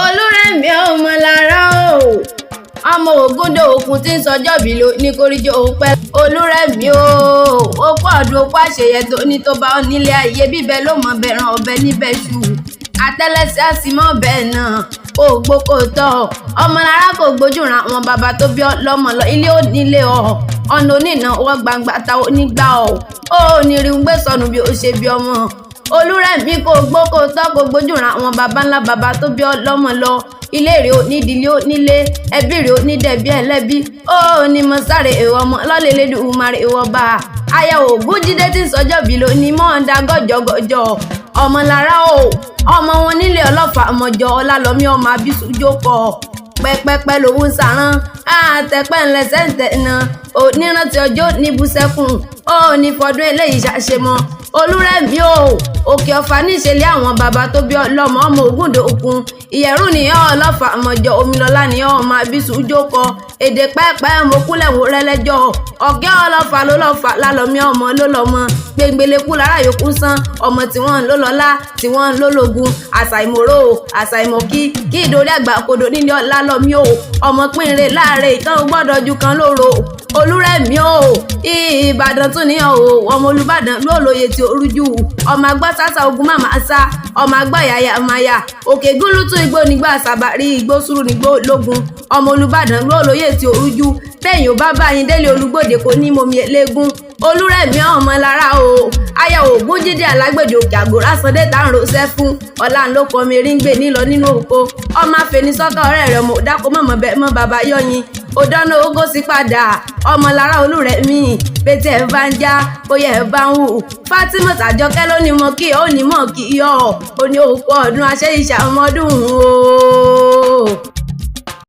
Olúrẹ̀mí ọmọ lára o, ọmọ ògúndò òkun tí ń sọjọ́bí ló ní kóríjó òun pẹ́. Olúrẹ̀mí o, ó kú ọdún, ó kú àṣeyẹ tó ní tó bá ọ nílé ayé bíbẹ ló mọ bẹ̀ràn ọbẹ̀ níbẹ̀ ṣù àtẹ́lẹsẹ̀ á sì mọ́ bẹ́ẹ̀ náà kò gbó kò tọ́. Ọmọ lára kò gbójú ra àwọn bàbá tó bí ọ lọ́mọ lọ ilé ò nílé ọ, ọ̀nà oníná ọwọ́ gbangba ta onígbà ọ, ó ní rí ń gbé sọnù bí ó ṣe bí ọmọ. Olúrẹ̀mí kò gbó kò tọ́, kò gbójú ra àwọn baba ńlá baba tó bí ọ lọ́mọ lọ, ilé rẹ̀ onídìílé onílé, ẹbí rẹ̀ onídẹ̀bí ẹlẹ́bí, ó ní mo sáré èèwọ̀ ọmọ lọ́lẹ́lẹ́dùnmarè èèwọ̀ bá a. Aya Ògúnjídé tí ń sọjọ́ bí ló ní mọ́ ń da gọ́jọ́gọ́jọ́. Ọmọ lára o, ọmọ wọn nílé ọlọ́fà ọmọjọ ọlálọ́mí ọmọ abisu jókòó pẹ́pẹ́pẹ́ lòún sàrán àtẹ̀pẹ́ ńlẹsẹ̀ ńtẹ̀ náà onírántí ọjọ́ níbùsẹ̀kùn ó ní fọdún eléyìí ṣàṣemọ́. Olúrẹ̀mí o, òkè ọ̀fà níṣẹ̀lẹ̀ àwọn bàbá tó bí ọlọ́mọ, ọmọ ògúndò òkun ìyẹ̀rù ní ọlọ́fà ọmọjọ omilọ́lá ní ọmọ abisu jókòó èdè pẹ́pẹ́ mọ́kúlẹ̀ wò rẹ́lẹ́jọ́ ọ̀gẹ́ ọlọ́fà ló lọ́fà lálọ́mí ọmọ ló lọ́mọ gbẹngbẹlẹ́kú lára yòókù sán ọmọ tí wọ́n ń lò lọ́lá tí wọ́n ń lò lógun àṣà ìmọ̀ró àṣà ìmọ̀kí kí ìdórí àgbà kodò nílé ọ̀la lọ́mí o, ọmọ pínre láàárẹ̀ ìtàn gbọ́dọ̀ ju kan lóro. Olúrẹ̀mí o, Ìbàdàn tún ní o, ọmọ Olúbàdàn ló lóye tí orújú, ọmọ agbọ́ sásà ogun máma sá, ọmọ agbọ́ yàyà máyà òkè gúlútú igbó nígbà sàbàrí igbó sùúrù nígbó lógun, ọmọ Olúbàdàn ló lóye tí orújú bẹ́ẹ̀ yóò bá báyìí délé olúgbòde kò ní momi eléégún. Olúrẹ̀mí ọmọ lára o, aya Ògúnjídé alágbèdè òkè àgòrá sọdẹ tá à ń rọṣẹ fún ọlá ńlọkọ mi rí ń gbé nílọ nínú oko, ọmọ àfẹnisọkọ ọ̀rẹ́ rẹ̀ ọmọ òdàkọ mọmọ bẹ́ẹ̀ mọ bàbá yọyin òdáná ogó sí padà. Ọmọ lára Olúrẹ̀mí bẹ́tẹ̀ ẹ̀ bá ń já bóyá ẹ̀ bá ń wù. Fatima Tàjọkẹ́ ló ní mọ kí ó ní mọ̀ kí yọ ó ní òkú ọdún aṣẹ́ ìṣàmọ́dún o.